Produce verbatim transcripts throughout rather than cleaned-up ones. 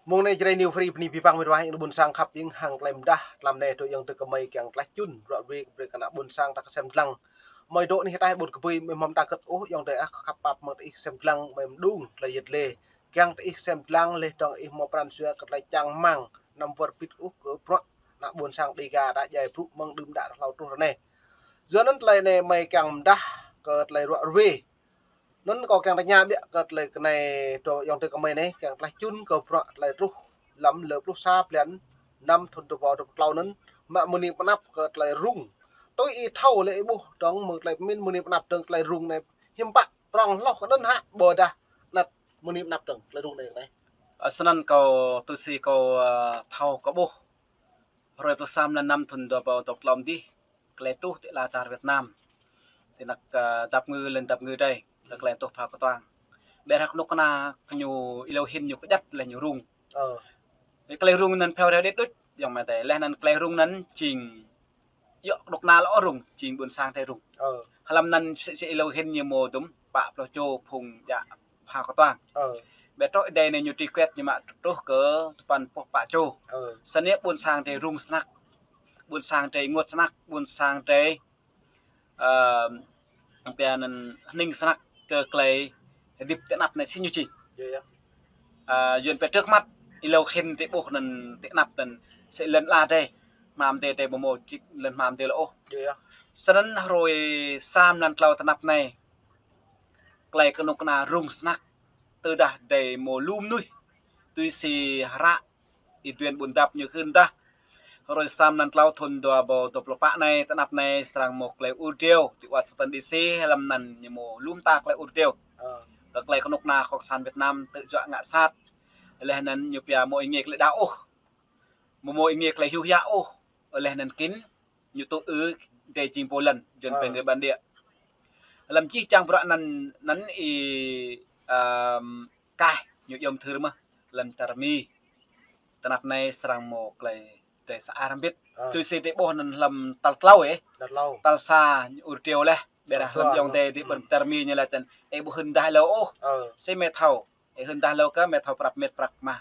Mơ̆ng anai Jrai New Free bơni abih bang met wa ƀing ƀôn sang khăp ƀing hăng tơlơi mơdah tlam anai dŏ ayŏng adơi kơmơi kiăng tlaih čun ruă ruê kơ brơi kơ ană ƀôn sang ta kơsem dlăng. Mơi dŏ anih ataih ƀôn kơbui mơi hmâo mơta kơ̆t ôh ayŏng adơi ah khăp pap mơ̆ng tơ ih kơsem dlăng mơi mơđung tơlơi yet lê. Kiăng tơ ih kơsem dlăng leh dong ih hmâo pran jua kơ tơlơi čang rơmang anăm wơr bĭt ôh kơ bruă ană ƀôn sang Dêga ta djai brŭ mơ̆ng đưm đă hlâo truh ră anai. Yua anŭn tơlơi anai mơi kiăng mơdah kơ tơlơi ruă ruê. Anŭn kâo kiăng tơña biă kơ tơlơi kơ anai dŏ ayŏng adơi kơmơi anai kiăng tlaih čun kơ bruă tơlơi truh lăm lơ pluh sa blan năm thŭn dua rơbâo dua pluh klâo anŭn mă mơni pơanăp kơ tơlơi rŭng. Tui ih thâo lĕ ih ƀuh dong mơ̆ng tơlơi pơmĭn mơni pơanăp dong tơlơi rŭng anai hiư̆m pă prŏng hloh kơ anŭn hă ƀôdah anet mơni pơanăp dong tơlơi rŭng anai anai. Ơ, snăn kâo tui si kâo, ơ, thâo kâo ƀuh. Hrơi pluh sa mlan năm thŭn dua rơbâo dua pluh klâo dih, tơlơi truh ti ala čar Việt Nam. Ti anăp, ơ, dap ngư lŏn dap ngư drei, kơ tơlơi tuh phao kơtuang. Ƀiă hră kơnuk kơna ñu êlâo hĭn ñu kơjăt leh ñu rŭng. Ơ. Tơlơi rŭng anŭn phao rơdêt đôč, ayŏng amai adơi. Leh anŭn tơlơi rŭng anŭn jing yŏ kơnuk kơna lŏ rŭng, jing ƀôn sang drei rŭng. Ơ. Hlăm anŭn sĭ sĭ êlâo hĭn ñu mơ̆ dŭm pă pluh čô phung djă phao kơtuang. Ơ. Ƀiă truh ih dai anai ñu truh kĕt ñu mă truh kơ tơpăn pluh pă čô. Ơ. Snăn ƀôn sang drei rŭng snăk. Ƀôn sang drei ênguôt snăk, ƀôn sang drei, ơ, pia anŭn hning snăk kơ tơlơi hơdip ti anăp anai sĭt ñu jing. Yơh, yơh. Ơ, yua anŭn ƀiă trước mắt, êlâo hĭn drei ƀuh anŭn ti anăp anŭn sĭ lŏn ala drei. Hmam adơi drei ƀu hmâo čik lŏn hmam adơi lŏ ôh. Yơh, yơh. Snăn hrơi sa mlan klâo ti anăp anai. Tơlơi kơnuk kơna rŭng snăk. Tơdah drei mơ̆ lu mơnuih. Tui si hră Y-Duen Ƀuôn Dap ñu hưn dah. Hrơi sa mlan klâo thŭn dua rơbâo dua pluh pă anai, ti anăp anai srăng mơ̆ tơlơi ur driâo, ti Washington D C, hlăm anŭn ñu mơ̆ lu mơta tơlơi ur driâo. Ơ. Kơ tơlơi kơnuk kơna cộng sản Việt Nam tơjuă ngă sat. Leh anŭn ñu pia mơ̆ ih ngă tơlơi đaŏ ôh. Mơ̆ mơ̆ ih ngă tơlơi hyu hia ôh. Leh anŭn kĭn ñu tŭ ư drei jing pô lŏn, yua anŭn pĕ người bản địa. Hlăm jih jang bruă anŭn, anŭn ih, ơ, kaih ñu yom thưr mơ̆, hlăm čar Mi. Ti anăp anai srăng mơ̆ tơlơi drei sa ai hrăm bĭt. Ơ. Tui si drei ƀuh anŭn hlăm tal klâo ơ. Tal klâo. Tal sa ñu ur driâo leh. Ƀiă hlăm ayŏng adơi ti ƀôn čar Mi ñu lăi tơ̆n. Ơ ƀu hưn dah hlâo ôh. Ơ. Sĭ mơi thâo. Ơ hưn dah hlâo kơ mơi thâo prăp mĕt prăp mah.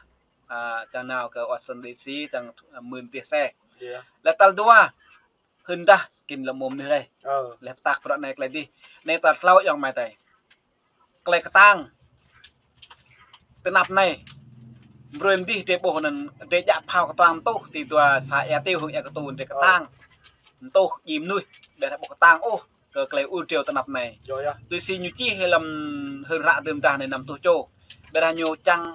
Ơ, čang nao kơ Washington D C, čang, ơ, mưn tih se. Yơh. Leh tal dua. Hưn dah kĭn lŏ mơ̆ mơnuih rei. Ơ. Leh pơtă bruă anai tơlơi dih. Anai tal klâo ayŏng amai adơi. Tơlơi kơtang. Ti anăp anai. Brơi mơdih drei ƀuh anŭn drei djă phao kơtuang tuh ti dua sa êa Tiêu hŏng êa Kơtu drei kơtang. Tuh djai mơnuih. Ƀiă ƀu kơtang ôh. Kơ tơlơi ur driâo ti anăp anai. Yơh, yơh. Tui si ñu čih hlăm hưn hră đưm dah anai năm tuh čô. Ƀiă ñu čang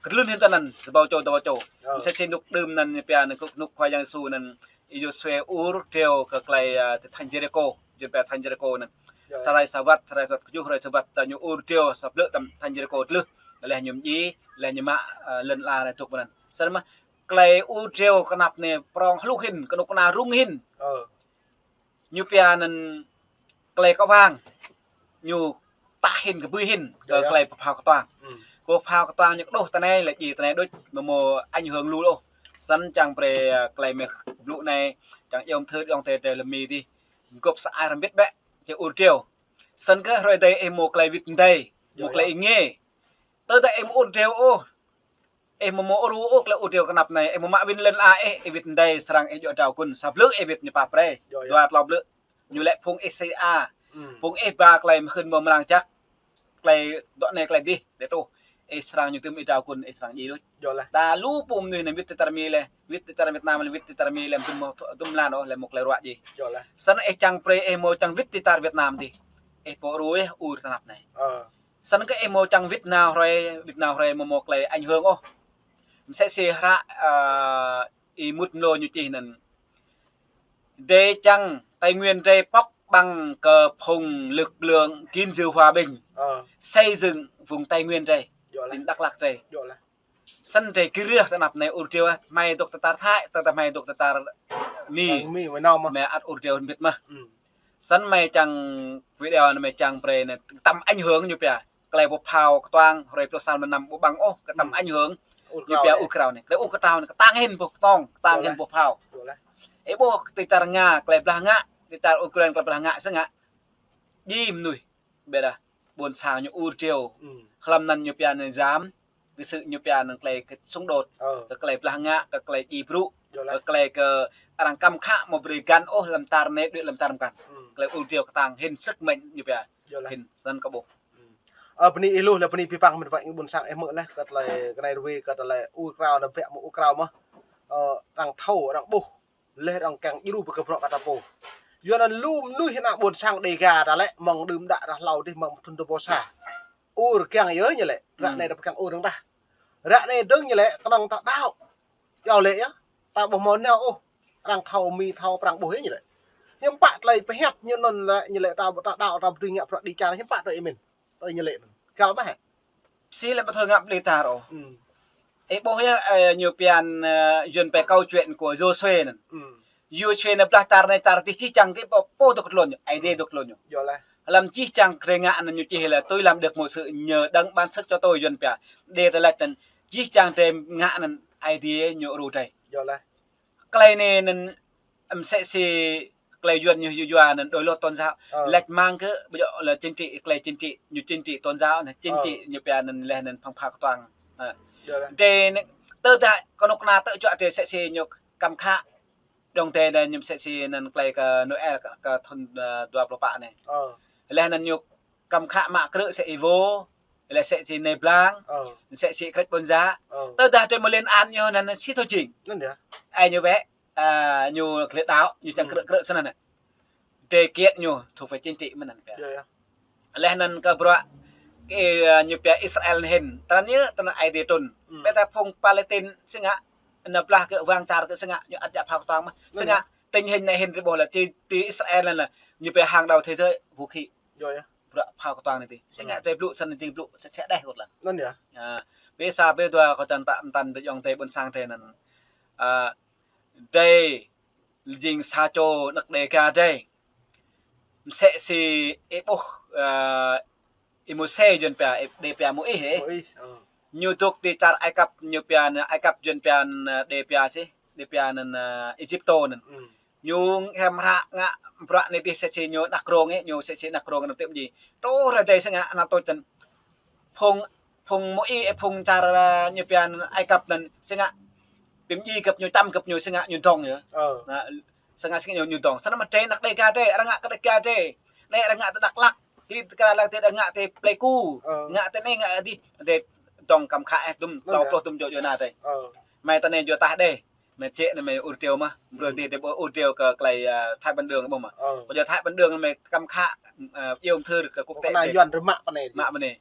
kơdlưn hĭn tơ anŭn, sa ƀâo čô, dua ƀâo čô. Ơ. Msĕ si kơnuk đưm anŭn ñu pia anŭn kơnuk, kơnuk Khua Yang Yêsu anŭn Yôsuê ur driâo kơ tơlơi, ơ, ti thành Jêrikô. Jun pia thành Jêrikô anŭn. Yơh. Sa rai sa wăt, sa rai sa wăt kơjuh, rai sa wăt ta ñu ur driâo sa blư̆ tơm thành Jêrikô tlưh. Leh ñu mdjai, leh ñu mă, ơ, lŏn ala anai dŏ ƀơi anŭn. Snăn mơ̆ tơlơi ur driâo ti anăp anai prŏng hluh hĭn, kơnuk kơna rŭng hĭn. Ơ. Ñu pia anŭn tơlơi kơwang. Ñu tah hĭn kơbưi hĭn kơ tơlơi pơphao kơtuang. Pơphao kơtuang ñu kơđoh ti anai lĕ djai ti anai đôč mơ̆ mơ̆ ảnh hưởng lu ôh. Snăn čang brơi, ơ, tơlơi mơi blŭ anai čang yom thưr ayŏng adơi drei lăm Mi dih. Gŏp sa ai hrăm bĭt ƀĕ, či ur driâo. Snăn kơ hrơi adai ih mơ̆ tơlơi wĭt mdei, mơ̆ tơlơi ih ngă. Tơdah ih mơ̆ ur driâo ôh. Ih mơ̆ mơ̆ ur ôh tơlơi ur driâo ti anăp anai, ih mơ̆ mă wĭt lŏn ala ih, ih wĭt mdei srăng ih djŏ drao gun. Sa blư̆ ih wĭt ñu pap brơi. Dua klâo blư̆. Ñu lĕ phung ih sa a. Phung ih ba tơlơi mơhưn mơ̆ mrang jăk. Tơlơi dŏ anai tơlơi dih, dêh tuh. Ih srăng ñu tŭm ih drao gun, ih srăng djai đôč. Đa lu pô mơnuih anai wĭt ti čar Mi leh, wĭt ti čar Việt Nam leh, wĭt ti čar Mi leh, dŭm mơ̆, dŭm mlan ôh leh mơ̆ tơlơi ruă djai. Snăn ih čang brơi ih mơ̆ čang wĭt ti čar Việt Nam dih. Ih pô ur ih ur ti anăp anai. Snăn kơ ih mơ̆ čang wĭt nao hrơi, wĭt nao hrơi mơ̆ mơ̆ tơlơi ảnh hưởng ôh. Msĕ si hră, ơ, Y-Mut Mlô ñu čih anŭn. Drei čang Tây Nguyên drei pŏk ƀăng kơ phung lực lượng gìn giữ hòa bình. Ơ. Xây dựng vùng Tây Nguyên drei. Tỉnh Đắk Lắk drei. Snăn drei gĭr yơh ti anăp anai ur driâo, mơi dŏ ti čar Thái, tơdah mơi dŏ ti čar Mi. Mơi ăt ur driâo hơbĭt mơ̆. Snăn mơi čang video anai mơi čang brơi anai, tơlơi ảnh hưởng ñu pia. Tơlơi pơphao kơtuang, hrơi pluh sa mlan năm ƀu ƀăng ôh, tơlơi ảnh hưởng. Ñu pia ur krao anai. Tơlơi ur krao anai, kơtang hĭn pơtong, kơtang hĭn pơphao. Ih ƀuh ti čar Nga, tơlơi blah ngă, ti čar Ukraine tơlơi blah ngă, sĭt ngă. Djai mơnuih, ƀiă dah, ƀôn sang ñu ur driâo. Hlăm anŭn ñu pia anai jam, Kơ sự ñu pia anŭn tơlơi kơ xung đột, kơ tơlơi blah ngă, kơ tơlơi djai brŭ, kơ tơlơi kơ arăng kăm khă mơ̆ brơi găn ôh lăm čar anai, đuaĭ lăm čar mơkăn. Tơlơi ur rơdêo kơtang, hết sức mạnh ñu pia. Hĭn, snăn kâo ƀuh. Ơ, bơni ih lu, lĕ bơni abih bang mĕt wa ƀôn sang ih hmư̆ laih, kơ tơlơi kơ anai rơwe, kơ tơlơi ur krao, anăm biă mơ̆ ur krao mơ̆n. Ơ, arăng thâo, arăng ƀuh. Laih arăng kiăng djru ƀơi kơ bruă kơ ta pô. Yua anŭn lu mơnuih ană ƀôn sang Đêga ta lĕ, mơ̆ng đưm đă ră hlâo dih mơ̆ng thŭn dua ƀâo sa. Ur kiăng yơh ñu lĕ, ră anai ta kiăng ur dơ̆ng tah. Ră anai dơ̆ng ñu lĕ, kơnơ̆ng ta đaŏ. Yua lĕ yơh, ta ƀuh mơ̆ nao ôh, arăng thâo Mi thâo Prăng ƀuh yơh ñu lĕ. Hiư̆m pă tơlơi pơhiăp ñu anŭn lĕ, ñu lĕ ta, ta đaŏ, ta dưi ngă bruă dêh čar, hiư̆m pă tơlơi ih mĭn. Tơlơi ñu lĕ anŭn. Găl mơ̆ hă? Sĭt lĕ ƀu thâo ngă ƀlĕ tar ôh. Ih ƀuh yơh, ơ, ñu pia anŭn, ơ, Yuan pia câu chuyện của Yôsuê anŭn. Yôsuê anŭn blah čar anai čar dih, čih čang kơ pô, pô dŏ kơ tlôn ñu, Aê Diê dŏ kơ tlôn ñu. Lăm čih čang drơi ngă anŭn ñu čih lĕ: "Tôi làm được mọi sự nhờ Đấng ban sức cho tôi", Yuan pia. Đe tơlơi anŭn, čih čang drơi ngă anŭn Aê Diê ñu djru drơi. Tơlơi anai anŭn msĕ si tơlơi Yuan ñu yua anŭn đôi lột tôn giáo. Lač mang kơ, ƀu djơ̆ lĕ chính trị, tơlơi chính trị, ñu chính trị tôn giáo anai, chính trị ñu pia anŭn laih anŭn phung pha kơtuang. Drơi anŭn, tơdah kơnuk kơna tơčuă drơi msĕ si ñu kăm khă. Dŏng drơi anŭn ñu msĕ si anŭn tơlơi kơ Noel kơ, kơ thŭn, ơ, dua pluh pă anai. Laih anŭn ñu kăm khă mă krư̆ msĕ si Ivo, laih msĕ si Nai Blang, msĕ si Krĕč Ƀôn Za. Tơdah drơi mơ̆ lên án ñu anŭn si thâo jing. Ai ñu wĕ, ơ, ñu klĕ đaŏ, ñu čang krư̆ krư̆ snăn anai. Drơi kiăt ñu thuộc về chính trị mơ̆n anŭn pia. Laih anŭn kơ bruă kơ, ơ, ñu pia Israel anŭn hĭn. Tơnăn yơh, tơnăn Aê Diê trŭn. Pĕ ta phung Palestin si ngă, anŭn blah kơ wang čar kơ si ngă, ñu ăt djă pha kơtuang mơ̆n. Si ngă, tình hình anai hĭn drơi ƀuh lĕ, ti, ti Israel anŭn lĕ, ñu pia hàng đầu thế giới, vũ khí. Bruă pha kơtuang anai dih. Si ngă drơi blŭ, snăn jing blŭ, sĕ sĕ đeh kơt lăng. Anŭn yơh. Ƀiă sa ƀiă dua kâo čang ta mơtăn ƀơi djŏng drơi ƀôn sang drơi anŭn. Ơ, drơi jing sa čô anăk Đêga drơi. Msĕ si ih ƀuh, ơ, Y-Môsê Yuan pia, ih, Đê pia Môis, ơ. Ñu dŏ ti čar Ai Cập, ñu pia anŭn Ai Cập Yuan pia anŭn, ơ, Đê pia si, Đê pia anŭn, ơ, Êjiptô anŭn. Ñu hiam hră ngă bruă anai dih msĕ si ñu anăk rông ih, ñu msĕ si anăk rông anŭn tơm ji. Truh ră drơi si ngă anăk tui tơ̆n. Phung, phung Môis, ơ, phung čar, ơ, ñu pia anŭn Ai Cập anŭn si ngă pim ji găp ñu, čăm găp ñu si ngă ñu dŏng yơh. Anŭn, si ngă si ngă ñu, ñu dŏng. Snăn mơ̆ drơi anăk Đêga drơi, arăng ngă kơ Đêga drơi. Anai arăng ngă tơ Dak Lak. Ti kra lăng ti arăng ngă ti Pleiku. Ngă ti anai ngă dih. Drơi dŏng kăm khă ih dŭm, klâo pluh dŭm djuai ania drơi. Mơi tơ anai djuai tah đeh. Mơi čĕ anai mơi ur rơdêo mơ̆n. Brơi dih drơi ƀu ur rơdêo kơ tơlơi, ơ, Thái Văn Đường ƀuh mơ̆n. Ƀu djơ̆ Thái Văn Đường mơi kăm khă, ơ, iâu mơthưr kơ quốc tế. Mă mơ̆n anai.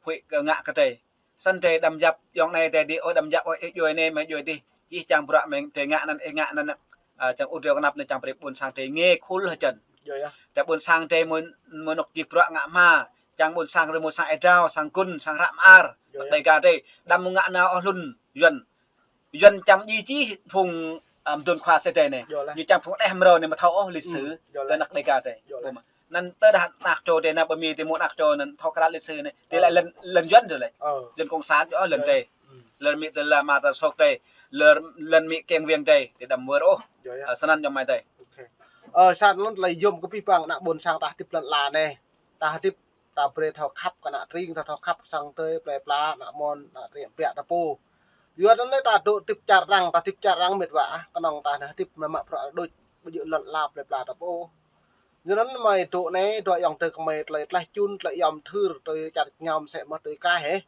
Huĭ kơ ngă kơ drơi. Snăn drơi đăm yap, yŏng anai drơi dih, ơ, đăm yap, ơ, ih djuai anai, mơi djuai dih. Čih čang bruă mơi drơi ngă anŭn, ih ngă anŭn, ơ, čang ur rơdêo kơnăp anŭn čang brơi ƀôn sang drơi ngă khul hơjăn. Drơi ƀôn sang drơi mơ̆, mơ̆ anŏ čih bruă ngă hma. Čang ƀôn sang drơi mơ̆ sang êa drao, sang gun, sang hră mơar. Anăk Đêga drơi, đăm mơ̆ ngă nao ôh hlŭn Yuan. Yuan čăm ji čih phung, ơ, mơdŭn khua sĕ drơi anai. Ñu čăm phung đeh mrâo anai mơ̆ thâo ôh lịch sử. Kơ anăk Đêga drơi. Anŭn tơdah anăk čô drơi anai ƀơi Mi ti mơ̆ anăk čô anŭn thâo krăn lịch sử anai. Ti lĕ lŏn, lŏn Yuan drơi lĕ. Lŏn cộng sản yơh lŏn drơi. Lŏn Mi tơlơi mă ta sôk drơi. Lŏn, lŏn Mi kiăng wiăng drơi. Ti đăm wơr ôh. Ơ, snăn yơh mơi drơi. Ơ, snăn lŏn tơlơi yôm kơ abih bang ană ƀôn sang ta hơdip lŏn ala anai. Ta hơdip ta brơi thâo khăp kơ ană tring, ta thâo khăp kơ sang tơi, plơi pla, ană mơ̆n, ană tring biă ta pô. Yua anŭn anai ta dŏ hơdip čar arăng, ta hơdip čar arăng mĕt wa, kơnơ̆ng ta anai hơdip mă mă bruă đôč, ƀu djơ̆ lŏn ala plơi pla ta pô. Yua anŭn mơi dŏ anai, dŏ yŏng tơi kơ mơi tơlơi tlaih čun, tơlơi iâu mơthưr, tơlơi čar ngăm msĕ mơ̆ tơlơi kah hĕ.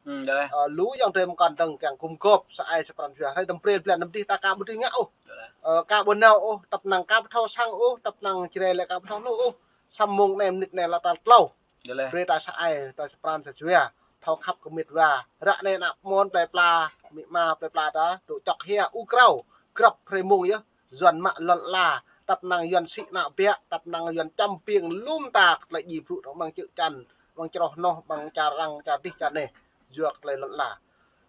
Lu yŏng tơi mơkăn dơ̆ng kiăng gum gôp, sa ai sa pran jua, hrơi đăm brơi blan đăm dih ta ka ƀu dưi ngă ôh. Ơ, ka ƀu nao ôh, tăp năng ka ƀu thâo sang ôh, tăp năng Jrai lĕ ka ƀu thâo hluh ôh. Samơ̆ mông anai mơnit anai lăp tal klâo. Brơi ta sa ai, ta sa pran sa jua. Thâo khăp kơ mĕt wa. Ră anai ană mơ̆n plơi pla, amĭ ama plơi pla ta, dŏ čŏk hia, ur krao. Grăp hrơi mông yơh. Yuan mă lŏn ala. Tăp năng Yuan sĭ ană biă, tăp năng Yuan čăm ƀing lŏm ta kơ tơlơi djai brŭ, amăng čư̆ čan, amăng čroh noh, amăng čar arăng, čar dih čar anai. Yua kơ tơlơi lŏn ala.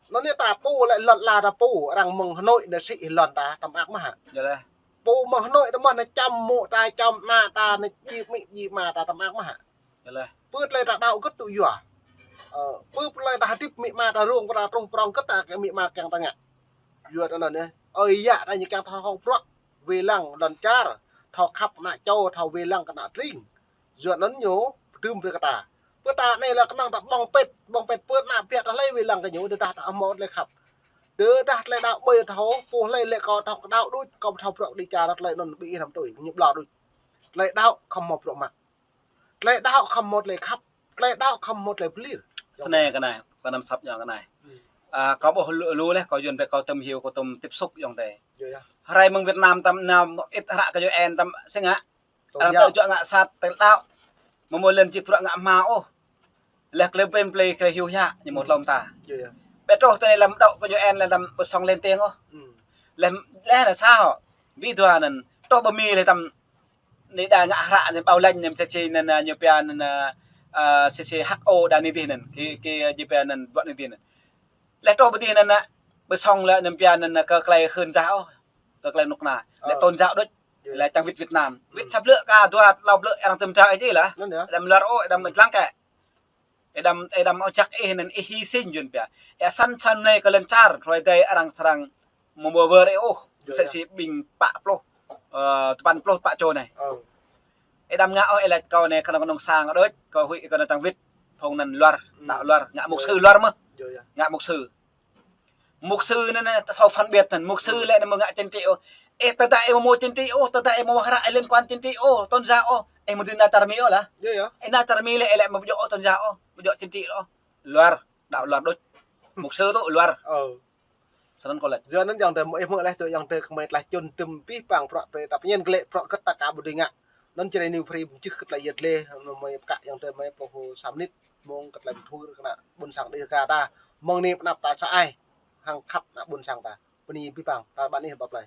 Anŭn anai ta pô lĕ lŏn ala ta pô, arăng mơ̆ng Hà Nội anai sĭ lŏn ta, ta mơak mơ̆ hă? Pô mơ̆ng Hà Nội ta mơ̆ anai čăm mô̆ ta, čăm ană ta, anai djai amĭ djai ama ta, ta mơak mơ̆ hă? Pơ tơlơi ta đaŏ gơ̆t tŭ yua. Ơ, pơ tơlơi ta hơdip amĭ ama ta rông pơ ta truh prŏng gơ̆t ta kơ amĭ ama kiăng ta ngă. Yua anŭn anai, ơi yă ta ñu kiăng ta thâo bruă, wai lăng lŏn čar, thâo khăp ană čô, thâo wai lăng kơ ană tring. Yua anŭn ñu pơdưm brơi kơ ta. Pơ ta anai lĕ kơnơ̆ng ta ƀơ̆ng pĭt, ƀơ̆ng pĭt pơ anăp biă ta hlơi wai lăng kơ ñu, tơdah ta hmâo tơlơi khăp. Tơdah tơlơi đaŏ ƀơi thâo, pô hlơi lĕ kâo thâo kơ đaŏ đôč, kâo thâo bruă kơ đĭ čar tơlơi anŭn ƀu ih hrăm tui, ñu ƀlŏr đôč. Tơlơi đaŏ khŏm hmâo bruă mă. Tơlơi đaŏ khŏm hmâo tơlơi khăp, tơlơi đaŏ khŏm hmâo tơlơi pơlir. Snei kơ anai, pơ anăm săp ñu kơ anai. Hmm. A, kâo ƀuh lu, lu leh, kâo Yuan ƀĕ kâo tơm hyu, kâo tơm tiếp xúc yŏng tê. Yơh, yơh. Hrơi mơ̆ng Việt Nam tơm nao ĭt hră kơ Yuan tơm sĭt ngă. Tôn giáo. Arăng tơl čuă ngă sat tơl đaŏ. Mơ̆ mơ̆ lĕ či bruă ngă hmua ôh. Leh klei pơm plei klei hyu hia ñu mơ̆ tlŏm ta. Yơh, yơh. Ƀĕ truh tơ anai lăm đaŏ kơ Yuan lĕ lăm ƀu song lên tiếng ôh. Hmm. Leh, leh anai sa hŏ. Ƀu dua anŭn. Truh ƀơi Mi lĕ tơm anai đa ngă hră anai bảo lãnh anai mơ̆ čê čê anai, a, ñu pia anai, a, a, C C H O đa anai dih anai. Ki, ki, ñu pia anai ƀuă anai dih anai. Leh truh ƀơi dih anai anai. Ƀu song lĕ ñu pia anai kơ klei khưn dah ôh. Kơ klei nuk na. Lĕ tôn giáo đôč. Yơh. Lĕ čang wĭt Việt Nam. Wĭt sa blư̆ kơ dua tlâo blư̆ arăng tơm trao ih dih lah. Anŭn yơh. Đăm luar ôh, đăm lăng kĕ. Ih đăm, ih đăm ôh jak ih anŭn ih hy sinh Yuan ƀĕ. Ih săn săn anai kơ lŏn čar, hrơi tơdơi arăng srăng mơ̆ mơ̆ wơr ih ôh. Yơh, yơh. Msĕ si ƀing pă pluh, ơ, tơpăn pluh pă čô anai. Ơ. Ih đăm ngă ôh, ih laĭ kâo anai kơnơ̆ng kơnơ̆ng sang đôč, kâo huĭ kơ anai čang wĭt, phung anŭn luar, hmm, đaŏ luar, ngă mục sư luar mơ̆. Yơh, yơh. Ngă mục sư. Mục sư anai, anai, thâo phân biệt anŭn, mục sư, hmm, lĕ anai mơ̆ ngă chính trị ôh. Ih tơdah ih mơ̆ mơ̆ chính trị ôh, tơdah ih mơ̆ mơ̆ hră ih liên quan chính trị ôh, tôn giáo ôh, ih mơ̆ dưi nao čar Mi ôh lah. Yơh, yơh. Ih nao čar Mi lĕ, ih lĕ mơ̆ ƀu djơ̆ ôh tôn giáo ôh, ƀu djơ̆ chính trị ôh. Luar, đaŏ luar đôč. Mục sư tŭ luar. Ơ. Snăn kâo laĭ. Yua anŭn yŏng tê mơ̆ ih hmư̆ leh tui yŏng tê kơmơi tlaih čun tơm pih pang bruă tui ta pơñen glaĭ bruă kơ ta ka ƀu dưi ngă. Anŭn Jrai New Free mơčih kơ tơlơi yet lĕ, mơi pơkă yŏng tê mơi pluh sa mơnit, mơ̆ng kơ tơlơi bơthur kơ ană ƀôn sang đih ka ta. Mơ̆ng anai pơ anăp ta sa ai, hăng khăp ană ƀôn sang ta. Bơni pih pang, ta ƀăn ih ƀă plei.